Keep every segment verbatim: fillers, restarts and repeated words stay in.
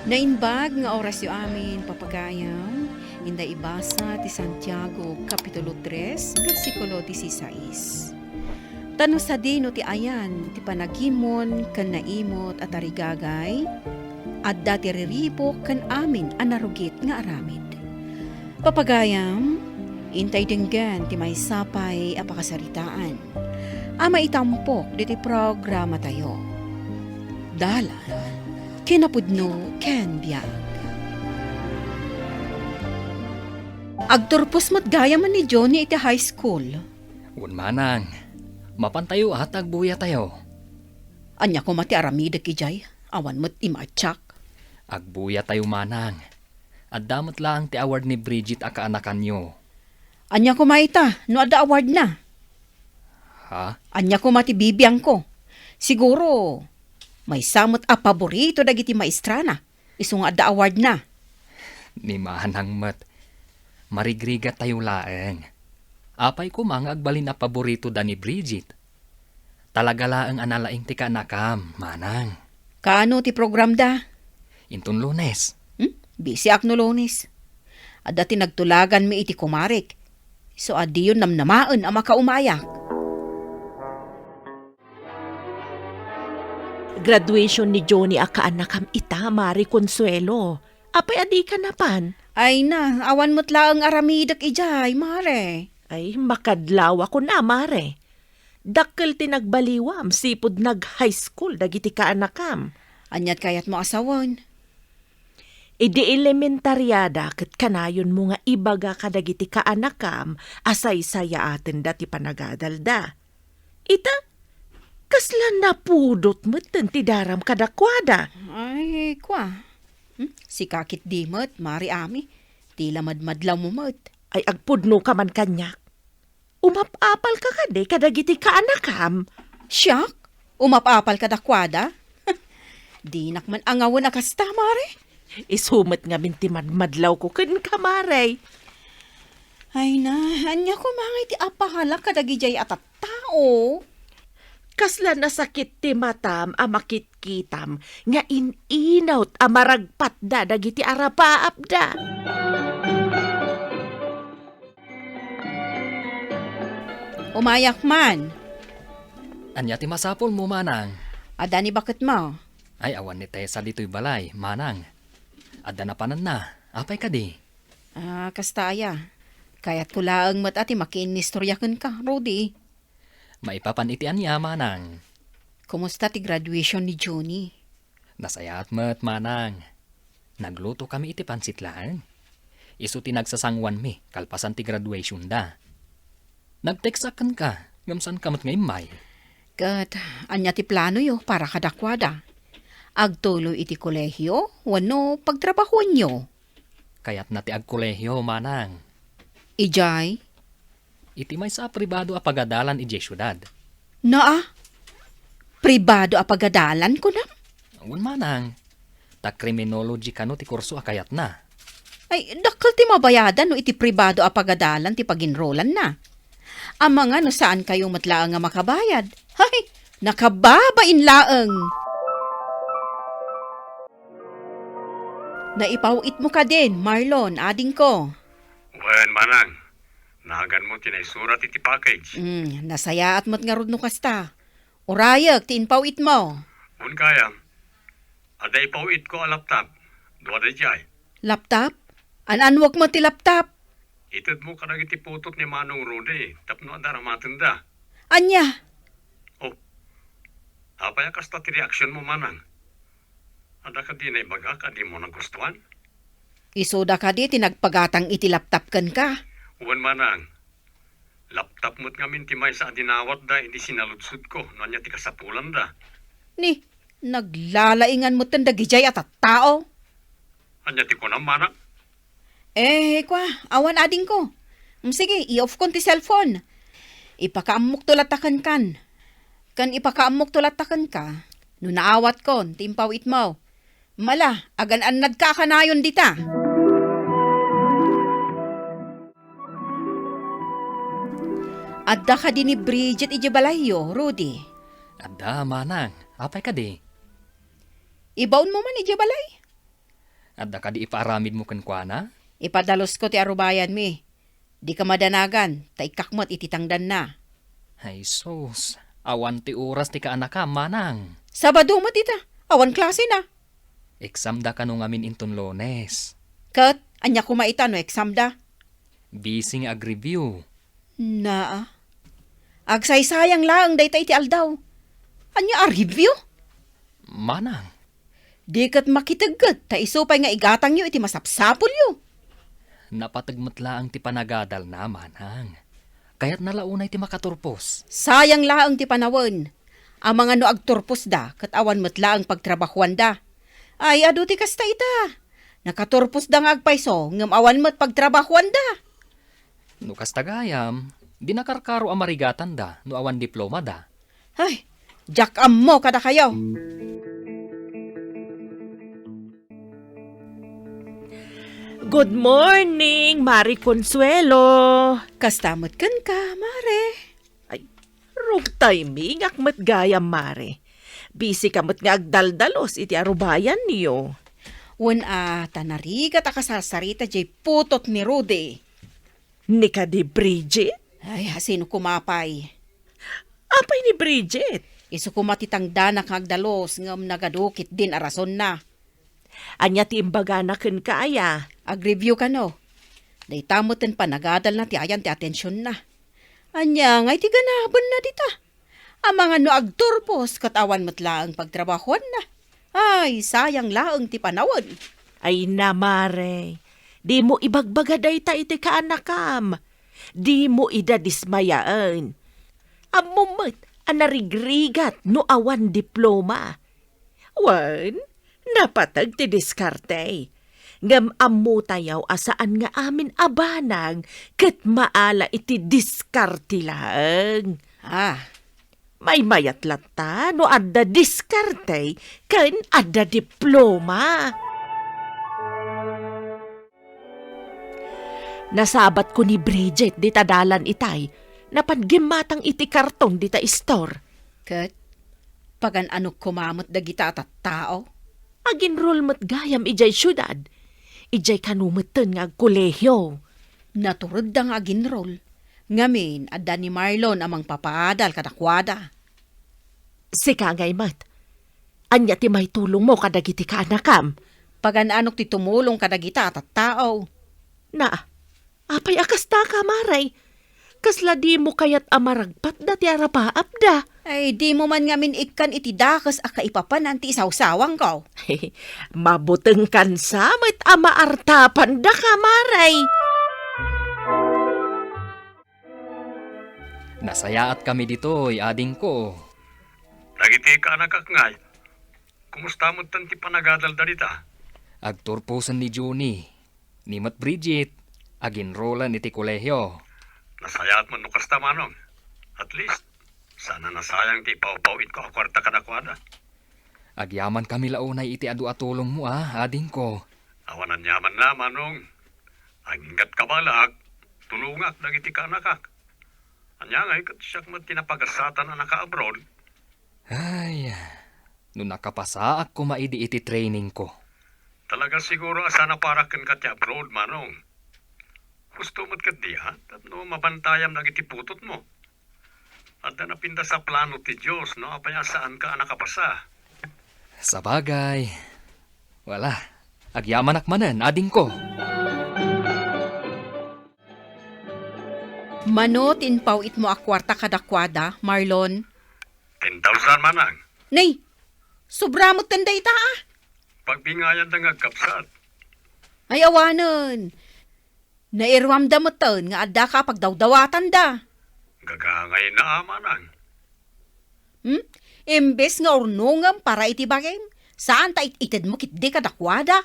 Naimbag nga orasyo amin, papagayam, inda ibasa ti Santiago, Kapitulo tres, bersikulo dieciséis. Ta no sadino ti ayan ti panagimon ken naimot a tarigagay, adda ti riribuk ken amin a narugit nga aramid. Papagayam, intay denggen ti maysa pay a pakasaritaan a maitampok ditoy programatayo. Dalan, kinapudno ken biag. Agturpos met gayam ni Johnny iti high school. Wen manang, mapantayo a ta agbuyatayo. Ania koma ti aramidek idiay? Awan met imatiak. Agbuyatayo manang. Adda met laeng ti award ni Bridget a kaanakanyo. Ania koma ita no adda awardna? Ha? Ania koma ti bibiangko? Siguro, maysa met a paborito dagiti maestrana, isu nga adda awardna. Ni manang met, marigrigatayo laeng. Apay koma nga agbalin a paboritoda ni Bridget? Talaga laeng a nalaing ti kaanakam, manang. Kaano ti programda? Inton Lunes. Hmm? Bisiak no Lunes. Adda ti nagtulaganmi iti kumarek. Isu a diyon namnamaen a makaumayak. Graduation ni Johnny a kaanakam ita, Mare Consuelo. Apay a dika napan? Ay na, awan met laeng aramidek idiay, Mare. Ay, makadlawakon a, Mare. Dakkel ti nagbaliwam sipud nag-high school dagiti kaanakam. Aniat kayatmo a sawen? Idi elementariada ket kanayonmo nga ibaga kadagiti kaanakam a saysayaatenda ti panagadalda. Ita, kasla napudot metten ti daram kadakuada. Ay, kua. Hmm? Sika ketdi met, Mare Ami. Ti la madmadlawmo met. Ay, agpudnoka man kaniak. Umap-apalka kadi kadagiti kaanakam? Siak? Umap-apal kadakuada? Dinak man angawen a kasta, Mare. Isu met ngamin ti madmadlawko kenka, Mare. Ay na, ania koma ngay ti apahalak kadagidiay a tattao? Kasla nasakit ti matam a makitkitam nga in-inawt a maragpatda dagiti arapaapda. Umayak man. Ania ti masapulmo, manang? Adda ni baketmo? Ay, awan ni Tessa ditoy balay, manang. Adda napananna. Apay kadi? Ah, kasta aya. Kayatko laeng met a ti makiinnistorya kenka, Rudy. Maipapan iti ania, manang? Kumusta ti graduation ni Johnny? Nasayaat met, manang. Naglutokami iti pansit laeng. Isu ti nagsasanguanmi kalpasan ti graduationda. Nag-textak kenka, ngem saanka met nga immay. Ket ania ti planoyo para kadakuada? Agtuloy iti kolehio wenno pagtrabahoenyo? Kayatna ti agkolehio, manang. Idiay? Iti maysa a pribado a pagadalan idiay siudad. Naa? Pribado a pagadalan, kunam? Wen, manang. Ta criminology kano ti kurso a kayatna. Ay, dakkel ti mabayadan no iti pribado a pagadalan ti paginrolanna. Amangan no saankayo met laeng a makabayad. Hay, nakababain laeng! Naipaw-itmo kadin, Marlon, adingko? Wen, manang. Naganmo ti naisurat iti package. Hmm, nasayaat met ngarud no kasta. Urayek ti impaw-itmo. Wen, gayam. Adda ipaw-itko a laptop. Duada idiay. Laptop? An-annuek met ti laptop? Itedmo kadagiti putot ni Manong Rudy tapno adda ramatenda. Ania? Oh, apay a kasta ti reaksionmo, manang? Adda kadi naibagak a dimo nagustuan? Isuda kadi ti nagpagatang iti laptop kenka? Wen, manang. Laptop met ngamin ti maysa a dinawatda idi sinaludsodko no ania ti kasapulanda. Ni, naglalaingan metten dagidiay a tattao. Ania ti kunam, manang? Eh, kua, awan adingko. Mm, sige, i-off kon ti cellphone. Ipakaammokto latta kenkan. Ken ipakaammokto latta kenka no naawatkon ti impaw-itmo. Mala, agan-annadka a kanayon dita. Adda kadi ni Bridget idiay balayyo, Rudy? Adda, manang. Apay kadi? Ibaonmo man idiay balay? Adda kadi ipaaramidmo kenkuana? Ipadalusko ti arubayanmi. Dika madanagan, ta ikkak met iti tangdanna. Ay sus, awan ti oras ti kaanakam, manang. Sabado met ita, awan klasena. Examda kano ngamin inton Lunes. Ket, ania koma ita no examda? Busy nga ag-review. Naa. Agsaysayang laeng dayta iti aldaw. Ania a review? Manang. Di ket makitegget ta isu pay nga igatangyo iti masapsapulyo. Napateg met laeng ti panagadalna, manang. Kayatna la unay ti makaturpos. Sayang laeng ti panawen. Amangan no agturposda ket awan met laeng pagtrabahuanda. Ay, adu ti kasta ita. Nakaturposda nga agpayso ngem awan met pagtrabahuanda. No kasta gayam, di nakarkaro a marigatanda no awan diplomada. Ay, diak ammo kadakayo. Good morning, Mare Consuelo. Kasta met kenka, Mare. Ay, wrong timingak met gayam, Mare. Busy ka met nga agdaldalus iti arubayanyo. Wen a, ta narigat a kasarsarita diay putot ni Rudy. Ni kadi Bridget? Ay, sino koma pay? Apay ni Bridget? Isu koma ti tangdanak nga agdalus ngem nagadu ketdin a rasonna. Ania ti imbagana kenka aya? Ag-review kano. Dayta met ti panagadalna ti ayan ti atensionna. Ania ngay ti ganabenna dita? Amangan no agturpos ket awan met laeng pagtrabahuanna. Ay, sayang laeng ti panawen. Ay na, Mare, dimo ibagbaga dayta iti kaanakam. Dimo ida dismayaen. Ammom met a narigrigat no awan diploma. Wen, napateg ti diskarte. Ngem ammotayo a saan nga amin a banag ket maala iti diskarte laeng. Ah. Maymayat latta no adda diskarte ken adda diploma. Nasabatko ni Bridget dita dalan itay, napan gimmatang iti karton dita istor. Ket pagan-anok koma met dagita a tattao? Ag-enroll met gayam idiay siudad. Idiay kano metten nga agkolehio. Naturedda nga ag-enroll. Ngamin, adda ni Marlon a mangpapaadal kadakuada. Sika ngay met. Ania ti maitulongmo kadagiti kaanakam? Pagan-anok ti tumulong kadagita a tattao. Na, apay a kasta ka, Mare? Kasla dimo kayat a maragpatda ti arapaapda? Ay, dimo man ngamin ikkan iti dakes a kaipapanan ti isawsawangko. Mabutengkan sa met a maartapandaka, Mare. Nasayaatkami ditoy, adingko. Dagiti kaanakak ngay, kumusta metten ti panagadalda dita? Agturposen ni Junie. Ni met Bridget, ag-enrollen iti kolehio. Nasayaat met no kasta, Manong. At least, saan a nasayang ti ipawpaw-itko a kuarta kadakuada. Agyamankami la unay iti adu a tulongmo, a, adingko. Awan aniamanna, Manong. Agingga't kabalak, tulongak dagiti kaanakak. Ania ngay ket siak met ti napagasatan a naka-abroad? Ay, no nakapasaak koma idi iti trainingko. Talaga siguro a saan a para kenka ti abroad, Manong. Husto met ketdi a tapno mabantayam dagiti putotmo. Adda napintas a plano ti Dios no apay a saanka a nakapasa. Sabagay. Wala, agyamanak manen, adingko. Mano ti impaw-itmo a kuarta kadakuada, Marlon? Ten thousand, Manang. Nay, sobra metten dayta, a. Pagbingayanda nga agkabsat. Ay, awanen. Nairuamda metten nga addaka a pagdawdawatanda. Gagangayna a, Manang. Hmm? Imbes nga urnongem para iti bagim, saan ta it-itedmo ketdi kadakuada?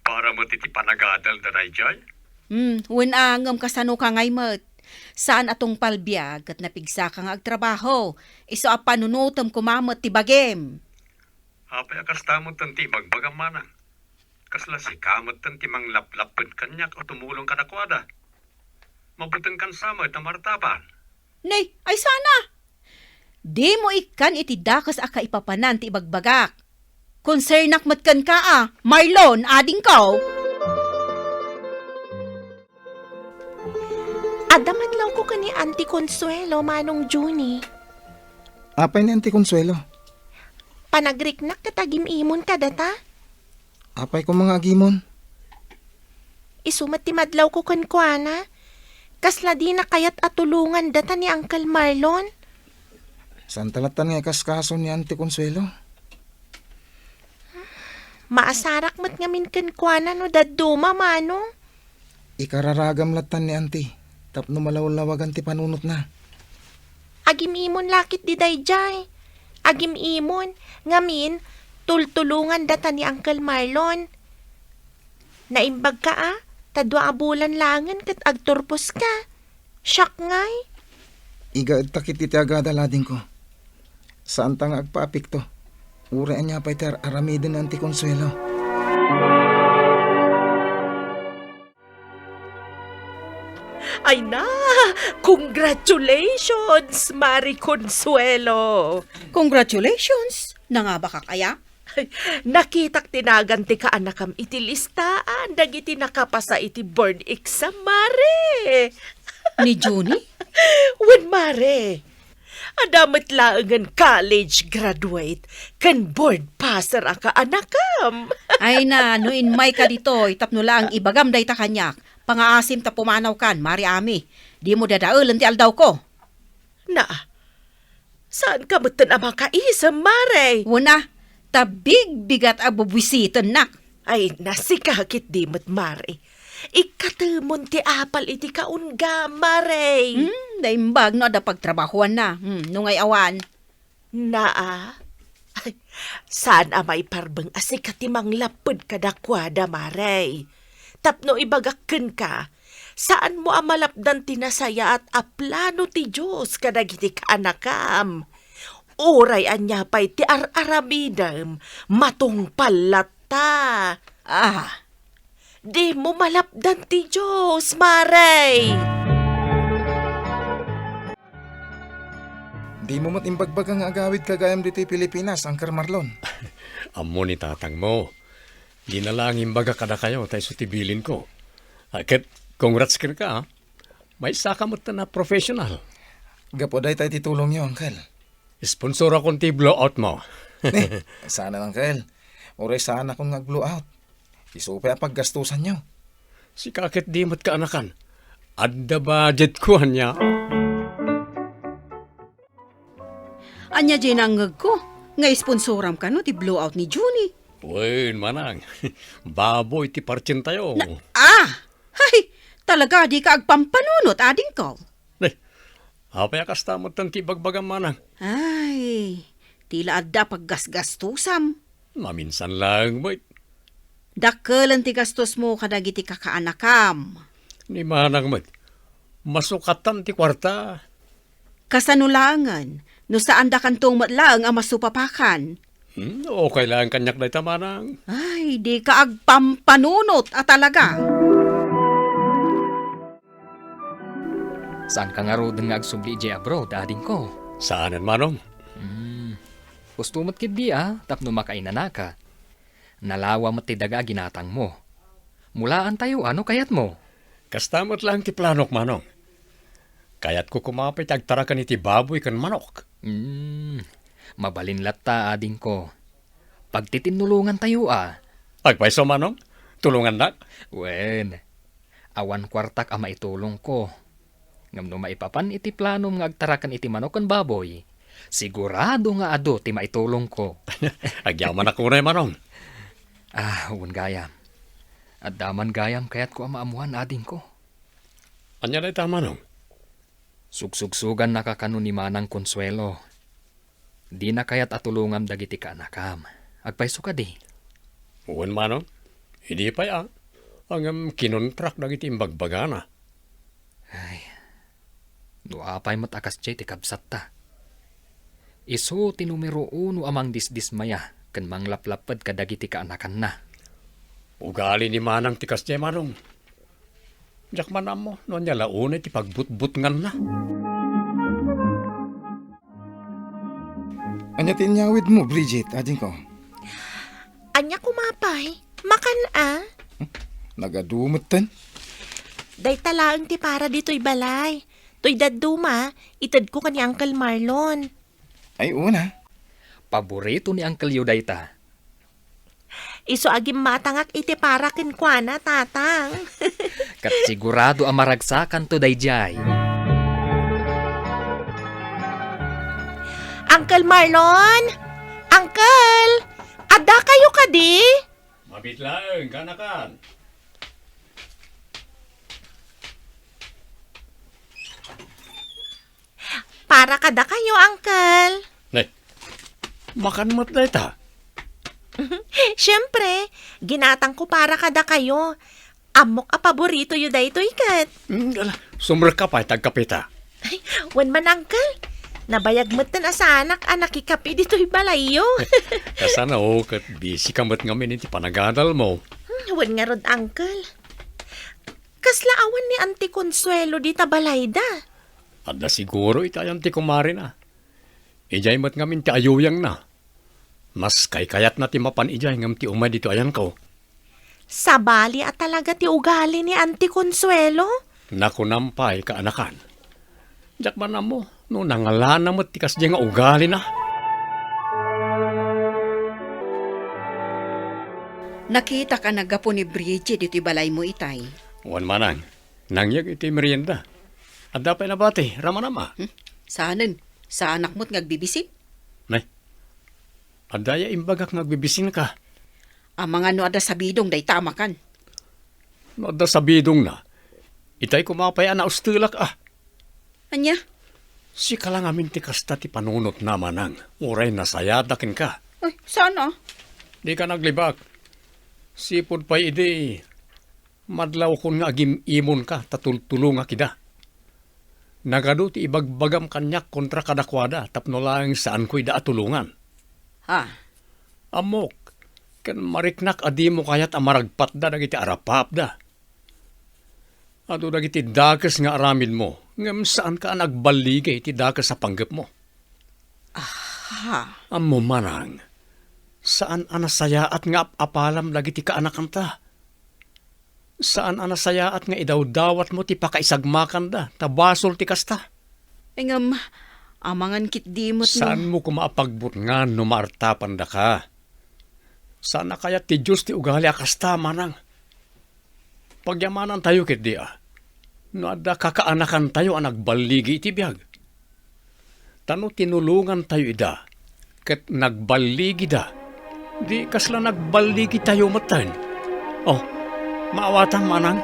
Para met iti panagadalda daydiay? Hmm, wen a, ngem kasanoka ngay met? Saan a tungpal biag ket napigsaka nga agtrabaho. Isu a panunotem koma met ti bagim. Apay a kasta metten ti ibagbagam, Manang? Kasla sika metten ti manglaplapped kaniak a tumulong kadakuada. Mabutengkan sa met a martapan. Nay, ay sana! Dimo ikkan iti dakes a kaipapanan ti ibagbagak. Konsernak met kenka a, Marlon, adingko. Adda madlawko ken ni Auntie Consuelo, Manong Junie. Apay ni Auntie Consuelo? Panagriknak ket agim-imon kadata. Apay koma nga agimon? Isu met ti madlawko kenkuana. Kasla dina kayat a tulongan data ni Uncle Marlon. Saanta latta nga ikaskaso ni Auntie Consuelo? Maasarak met ngamin kenkuana no dadduma, Manong. Ikararagam latta ni Auntie tapno malawlawagan ti panunotna. Agim-imon la ketdi daydiay. Agim-imon, ngamin, tultulongan data ni Uncle Marlon. Naimbagka a, ta dua a bulan laengen ket agturposka. Siak ngay. Igaedta ketdi ti agadal, adingko. Saanta nga agpaapekto. Uray ania pay ti ar-aramiden ni Auntie Consuelo. Ay na, congratulations, Mare Consuelo. Congratulations. Nangabakak aya? Nakitak ti nagan ti kaanakam iti listaan dagiti nakapasa iti board exam, Mare. Ni Junie? Wen, Mare. Adda met laengen college graduate ken board passer a kaanakam. Ay na, no immayka ditoy tapno laeng ibagam dayta kaniak, pangaasim ta pumanawkan, Mare Ami. Dimo dadaelen ti aldawko. Na, saanka metten a makaisem, Mare? Wen a, ta bigbigat a bubuisitennak. Ay, na, sika ketdi met, Mare. Ikkatemon ti apal iti kaungam, Mare. Hmm, naimbag no adda pagtrabahoanna. Hmm, no ngay awan. Naa. Ay, saan a maiparbeng a sika ti manglapped kadakuada, Mare. Tapno ibagak kenka, saanmo a malapdan ti nasayaat a plano ti Dios kadagiti kaanakam. Uray ania pay ti ar-aramidem, matungpal latta. Ah, dimo malapdan ti Dios, Mare. Dimo met imbagbaga nga agawidka gayam ditoy Pilipinas, Uncle Marlon. Ammo ni tatangmo. Dina laeng imbaga kadakayo ta isu ti bilinko. Ah, ket congrats kenka, ah. Maysaka met a professional. Gapu dayta iti tulongyo, Uncle. Sponsorakon ti blowoutmo. Ni, saan, Uncle. Uray saanakon nga ag-blowout. Isu pay a paggastosanyo. Sika ket di met kaanakan. Adda budgetko, ania? Ania diay nangngegko nga isponsoram kano ti blowout ni Junie? Wen, manang. Baboy ti partientayo. Na, ah! Hay! Talaga, dika agpampanunot, adingko. Nay, apay a kasta met ti ibagbagam, manang? Ay, ti la adda paggasgastusam. Maminsan laeng met. Dakkelen ti gastosmo kadagiti kakaanakam. Ni manang met, masukatan ti kuarta. Kasano laengen, no saandakanto met laeng a masupapakan? Hmm, okay laeng kaniak dayta, manang. Ay, dika agpampanunot a talaga. Saanka ngaruden nga agsubli idiay abroad, adingko? Saanen, manong. Hmm. Husto met ketdi a, tapno makainanaka. Nalawa met ti daga a ginatangmo. Mulaantayo a no kayatmo. Kasta met laeng ti planok, manong. Kayatko koma pay ti agtaraken iti baboy ken manok. Hmm. Mabalin latta, adingko. Pagtitinnulongantayo a. Agpayso, manong? Tulongannak? Wen. Awan kuartak a maitulongko. Ngem no maipapan iti planom nga agtaraken iti manok ken baboy, sigurado nga adu ti maitulongko. Agyamanak unay, manong. Ah, wen gayam. Adda man gayam kayatko a maammoan, adingko. Ania dayta, manong? Sugsugsugannaka kano ni Manang Consuelo. Dina kayat a tulongam dagiti kaanakam. Agpayso kadi? Wen, manong. Idi pay a, ngem kinontrak dagiti imbagbagana. Ay, no apay met a kasdiay ti kabsatta. Isu ti numero uno a mangdisdismaya ken manglaplapped kadagiti kaanakanna. Ugali ni manang ti kasdiay, manong. Diak man ammo no ania la unay ti pagbutbutnganna. Ania ti inyawidmo, Bridget, adingko? Ania koma pay? Makan a? Nagadu metten? Dayta laeng ti para ditoy balay. Toy dadduma, itedko ken ni Uncle Marlon. Ay, una. Paborito ni Uncle-yo dayta. Isu a gimmatangak iti para kenkuana, Tatang. Ket sigurado a maragsakanto daydiay. Uncle Marlon! Uncle! Addakayo kadi? Mabiit laeng, kaanakan. Para kadakayo, Uncle. Nay, makan met dayta? Siyempre, ginatangko para kadakayo. Ammok a paboritoyo daytoy ket. Mm, ala, sumrekka pay, tagkapita. Ay, wen man, Uncle. Nabayag metten a saanak a nakikape ditoy balayyo. Kasano, ket busy ka met ngamin iti panagadalmo. Hmm, wen ngarud, Uncle. Kasla awan ni Auntie Consuelo dita balayda? Adda siguro iti ayan ti kumarina. Idiay met ngamin ti ayuyangna. Mas kaykayatna ti mapan idiay ngem ti umay ditoy ayanko. Sabali a talaga ti ugali ni Auntie Consuelo? Nakunam pay, kaanakan. Diak man ammo no nangalana met ti kasdiay nga ugalina. Nakitak a naggapu ni Bridget iti balaymo itay. Wen manang, nangyeg iti merienda. Adda pay nabati, ramanam a? Hmm? Saanen, saanak met nga agbibisin? Nay, adda aya imbagak nga agbibisinka? Amangan no adda sabidong dayta a makan. No adda sabidongna, itay koma pay a naustelak a. Ania? Sika la ngamin ti kasta ti panunotna, manang, uray nasayaat kenka. Ay, saan a? Dika naglibak. Sipud pay idi, madlawkon nga agim-imonka ta tultulongak ida. Nagadu ti ibagbagam kaniak kontra kadakuada tapno laeng saanko ida a tulongan. Ha? Ammok, ken mariknak a dimo kayat a maragpatda dagiti arapaapda. Adu dagiti dakes nga aramidmo, ngem saanka a nagballigi iti dakes a panggepmo. Aha. Ammo manang, saan a nasayaat nga ap-apalam dagiti kaanakanta. Saan a nasayaat nga idawdawatmo ti pakaisagmakanda, ta basol ti kasta. Ngem, amangan ketdi met no. Saanmo koma a pagbutngan no maartapandaka. Saan a kayat ti Dios ti ugali a kasta, manang. Pagyamanantayo ketdi a, no adda kakaanakantayo a nagballigi iti biag. Ta no tinulongantayo ida, ket nagballigida, di kasla nagballigitayo metten. Oh, maawatam, manang?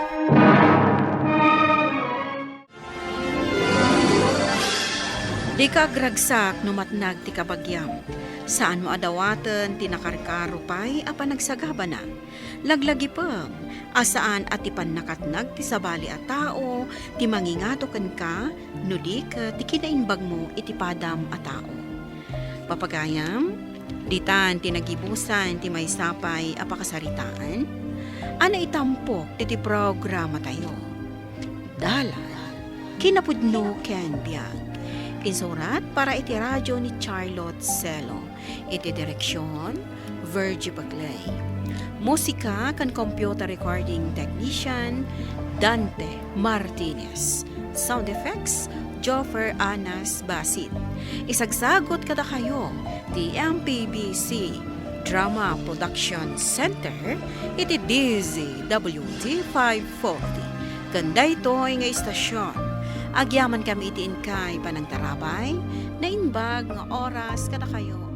Dika agragsak no matnag ti kabagiam. Saanmo a dawaten ti nakarkaro pay a panagsagabana. Laglagipem a saan a ti pannakatnag ti sabali a tao ti mangingato kenka no di ket ti kinaimbagmo iti padam a tao. Papagayam, ditan ti nagibusan ti maysa pay a pakasaritaan a naitampok ditoy programatayo. Dalan, kinapudno ken biag. Insurat para iti radio ni Charlotte Celo. Iti direksion, Virgie Bagley. Musika ken computer recording technician, Dante Martinez. Sound effects, Joffer Anas Basit. Isagsagut kadakayo ti M P B C Drama Production Center iti D Z W T five forty. Ken daytoy nga istasion, agyamankami iti inkay panangtarabay, naimbag nga oras kadakayo.